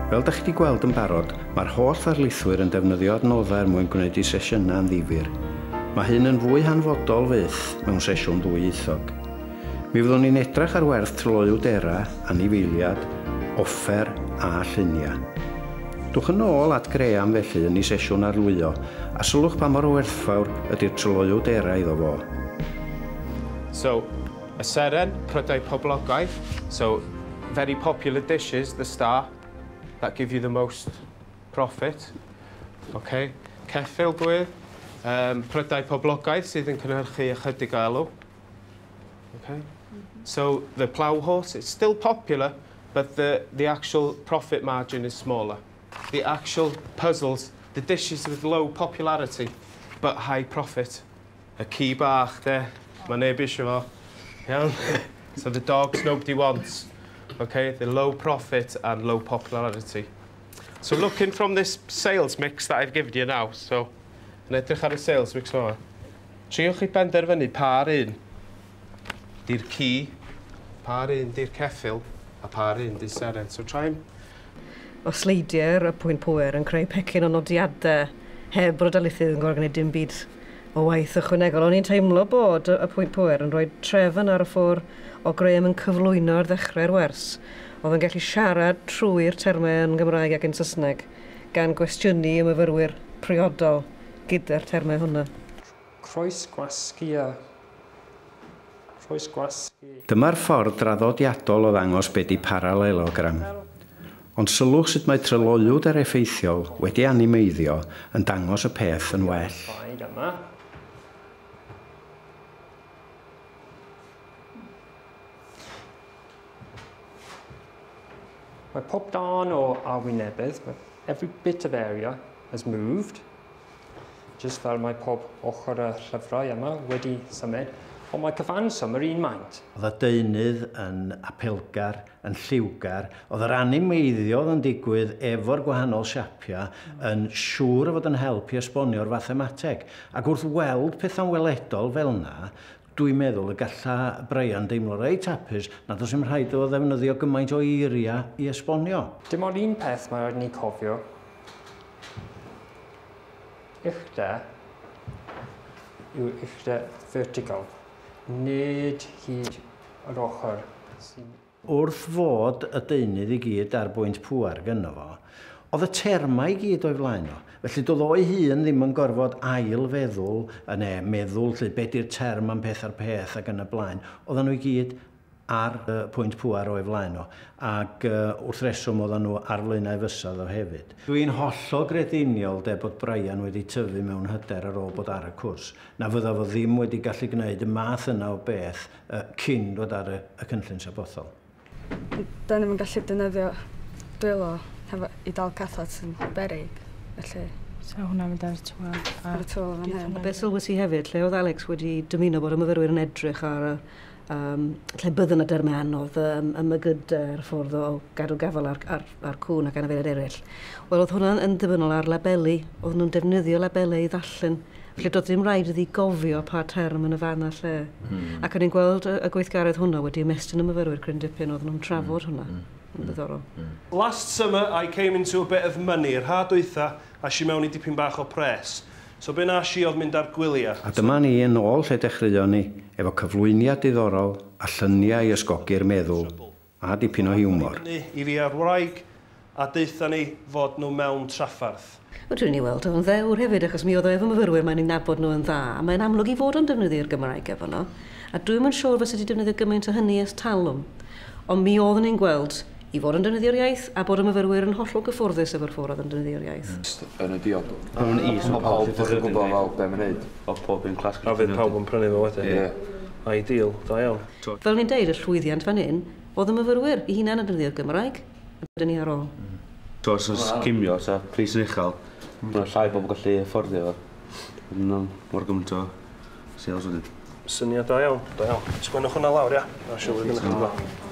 Fel da chi wedi gweld yn barod, mae'r holl ddarlithwyr yn defnyddio adnoddau er mwyn gwneud eu sesiynau yn ddifyr. Mae hyn yn fwy hanfodol fyth mewn sesiwn ddwyieithog. Mi fyddwn ni'n edrych ar werth tryloywdera, anifeiliad, offer a lluniau. Dwch yn ôl at Graham felly yn ei sesiwn arlwyo a sylwch pa mor werthfawr ydy'r tryloywdera iddo fo. So, y seren, prydau poblogaidd. So, very popular dishes, the star, that give you the most profit. Okay. Ceffyl gwyrdd, prydau poblogaidd sydd yn cynhyrchu ychydig o elw. Okay. So, the plough horse, it's still popular, but the actual profit margin is smaller. The actual puzzles, the dishes with low popularity, but high profit. Y ci bach, de, mae neb eisiau fo. Iawn? So the dogs nobody wants. Okay, the low profit and low popularity. So looking from this sales mix that I've given you now, so yn edrych ar y sales mix yma, triwch chi benderfynu pa'r un di'r ci, pa'r un di'r ceffyl, a pa'r un di'r seren. So try and O sleidiau y pwynt pwer yn creu pecyn o nodiadau heb bod y darlithydd yn gorfod gwneud dim byd o waith ychwanegol. O'n i'n teimlo bod y pwynt pwer yn rhoi trefn ar y ffordd o Graham yn cyflwyno ar ddechrau'r wers. Oedd yn gallu siarad trwy'r termau yn Gymraeg ac yn Saesneg gan gwestiynu y myfyrwyr priodol gyda'r termau hwnna. Croes gwasgu a croes gwasgu. Dyma'r ffordd draddodiadol o ddangos be di paralelogram. Ond sylwch sut mae tryloywder effeithiol wedi animeiddio yn dangos y peth yn well. Traed yma. Mae pob darn o arwynebydd, every bit of area has moved, just fel mae pob ochr y llyfrau yma wedi symud, ond mae cyfanswm yr un maint. Oedd y deunydd yn apelgar, yn lliwgar, oedd yr animeiddio oedd yn digwydd efo'r gwahanol siapiau yn siŵr o fod yn help i esbonio'r fathemateg. Ac wrth weld pethau'n weledol fel yna, dwi'n meddwl y galla Brian deimlo reit hapus nad oes dim rhaid o ddefnyddio gymaint o eiriau i esbonio. Dim ond un peth mae rhaid ni cofio. Uchder yw uchder vertical, nid hyd yr ochr. Wrth fod y deunydd i gyd ar bwynt pŵer gynno fo, oedd y termau i gyd o'i flaen o. Felly doedd o'i hun ddim yn gorfod ail feddwl, neu meddwl lle be di'r term am peth ar peth ac yn y blaen. Oedden nhw i gyd ar y pwynt pŵer o'i flaen o, ac wrth reswm oedden nhw ar flaenau fysedd o hefyd. Dwi'n hollol grediniol de bod Brian wedi tyfu mewn hyder ar ôl bod ar y cwrs. Na fydda fo ddim wedi gallu gwneud y math yna o beth cyn dod ar y cynllun sabothol. Da ni'm yn gallu defnyddio dwylo hefo i dal cathod sy'n beryg, felly. So hwnna'n mynd ar y tŵl. Ar y tŵl fan hyn. Be sylwes i hefyd, lle oedd Alex wedi dymuno bod y myfyrwyr yn edrych ar y lle bydden y dermau anodd, y mygydau'r ffordd o gadw gafel ar cŵn ac anifeiliaid eraill. Wel, oedd hwnna'n yn ddibynnol ar labelu. Oedden nhw'n defnyddio labelu i ddarllen. Felly doedd ddim rhaid iddi gofio pa term yn y fan a lle. Ac o'n i'n gweld y gweithgaredd hwnna wedi ymestyn y myfyrwyr cryn dipyn, oedden nhw'n trafod hwnna. Yn ddiddorol. Last summer I came into a bit of money. Yr ha dwytha, a si mewn i dipyn bach o pres. So be na si oedd mynd ar gwyliau. A dyma ni yn ôl lle dechreuon ni, efo cyflwyniad diddorol a lluniau i ysgogi'r meddwl, a dipyn o hiwmor. I fi a'r wraig, a deutha ni fod nhw mewn traffarth. Wel, dwi'n ei weld o'n ddewr hefyd, achos mi oedd o efo myfyrwyr, mae'n ei nabod nhw yn dda, a mae'n amlwg i fod o'n defnyddio'r Gymraeg efo nhw. A dwi'm yn siŵr fysa wedi defnyddio gymaint o hynny ers talwm. Ond mi oeddwn i'n gweld i fod yn defnyddio'r iaith a bod y myfyrwyr yn hollol gyfforddus efo'r ffordd oedd yn defnyddio'r iaith. Yn y diod. Mae'n is o Mae pawb yn gwybod fel be mae'n neud. O pob un clas. A fydd pawb yn prynu fo wedyn. Ie. Ideal, da iawn. Fel ni'n deud, y llwyddiant fan hyn, oedd y myfyrwyr i hunan yn defnyddio'r Gymraeg. A dyn ni ar ôl. So, os oes gimio, sa pris yn uchel, mae'n llai bobl gallu fforddio fo. Mae'n mor gymaint o sales wedyn. Syniad da iawn, da iawn. Sgwennwch hwnna lawr, ia? Na, siŵr fydd yn eich